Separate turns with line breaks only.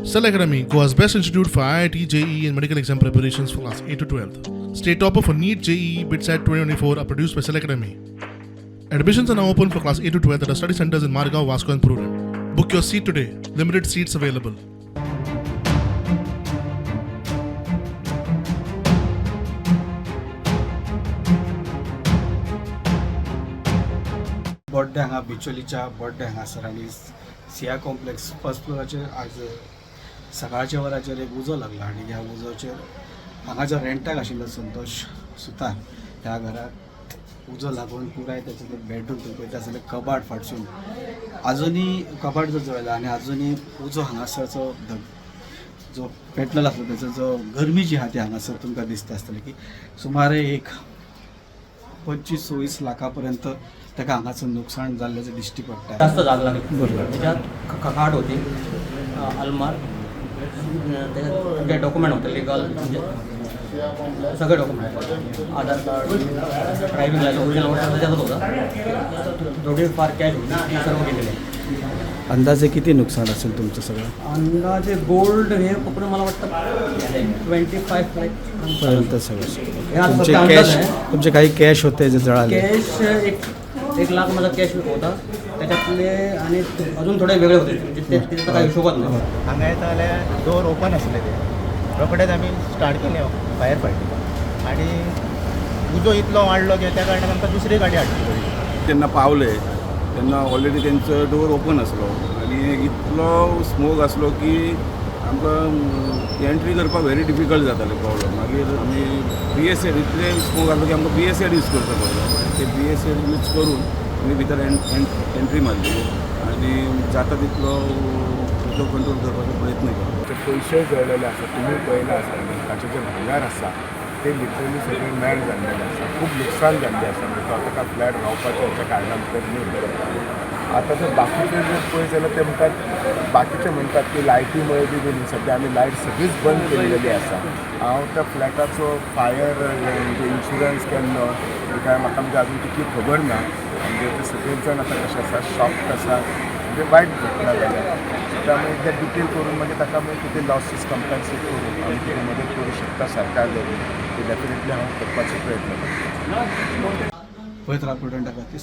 Cell Academy, Goa's best institute for IIT, JEE, and medical exam preparations for class 8 to 12. State topper for NEET, JEE, BITSAT 2024 are produced by Cell Academy. Admissions are now open for class 8 to 12 at our study centers in Margao, Vasco, and Prudent. Book your seat today. Limited seats available.
बोड्डे हांगा बिचोलीच्या बोड्डे हांगासर आनी Siya complex first फ्लोराचेर आज सकाळच्या वराचेर एक उजो लागला आनी ह्या उजोचेर हांगा जो रेंटाक आशिल्लो संतोष सुतार ह्या घरात उजो लागून पुराय तेचो जो बेडरूम तुमी पळयता आसतले कबाड फाटसून आजुनूय कबाड जो जळला आनी आजुनूय उजो हांगासरचो जो पेटलेलो आसलो तेचो जो गरमी जी आहा ती हांगासर तुमकां दिसता आसतली की सुमारे एक 25-26 लाखा पर्यंत ताका हांगासर नुकसाण जाल्ल्याचें दिश्टी पडटा.
जास्त जाग लागली.
बरोबर.
त्याच्यात खाट होती, अलमार, त्याच्यात जे डॉक्युमेंट होते लिगल, म्हणजे सगळे document, Aadhaar card, driving licence, original त्याच्यातच होतं. थोडी फार कॅश होती, ती सर्व गेलेली आहे.
अंदाजे किती नुकसान असेल तुमचं सगळं?
अंदाजे गोल्ड हे पकडून मला वाटतं 25 लाख
पर्यंत सगळं.
हे आता
तुमचे
सध्या अंदाज
कॅश
आहे.
तुमचे काही कॅश होते जे जळाले?
कॅश 1 लाख माझा कॅश होता त्याच्यातले आणि अजून थोडे वेगळे होते, म्हणजे ते त्याचा काही हिशोबच नाही.
हांगा येता जाल्यार डोर ओपन आसले, ते रोखडेच आमी स्टार्ट केलें फायर फायटींग आनी उजो इतलो वाडलो की त्या कारणान आमकां दुसरी गाडी हाडची पडली.
तेन्ना पावले तेन्ना ऑलरेडी तेंचो डोर ओपन आसलो आनी इतलो स्मोक आसलो की आमकां एंट्री करपाक व्हेरी डिफिकल्ट जातालें, प्रॉब्लम. मागीर आमी बी एस एड, इतले स्मोक आसलो की आमकां बी एस एड यूज करचो पडलो. ते बी एस एड यूज करून आमी भितर एंट्री मारली आनी जाता तितलो उजो कंट्रोल करपाचो प्रयत्न केलो.
ते पयशे जळलेले आसा, तुमी पळयला आसा. ताचें जें भंगार आसा तें लिटरली सगळें मेल्ट जाल्लेलें आसा. खूब लुकसाण जाल्लें आसा. म्हणजे तो आतां काय फ्लॅट रावपाचें हेच्या कारणान तर न्ही. आतां जर बाकीचे जर पळयत जाल्यार ते म्हणटात, बाकीचे म्हणटात की लायटी मुळे बी गेली. सद्या आमी लायट सगळीच बंद केलेली आसा. हांव त्या फ्लॅटाचो फायर म्हणजे इन्शुरन्स केल्लो काय म्हाका म्हणजे अजून तितली खबर ना. म्हणजे ते सगळेच जाण आतां कशें आसा, शॉक्ड आसा, म्हणजे वायट घटना जाल्या. सो त्यामुळे एकदा डिटेल करून मागीर ताका मागीर कितें लॉसीस कंपन्सेट करून आमी कितें मदत करूं शकता सरकार धरून, ते डेफिनेटली हांव करपाचो प्रयत्न करतलो.
पळयत राव प्रुडंट आसा ती.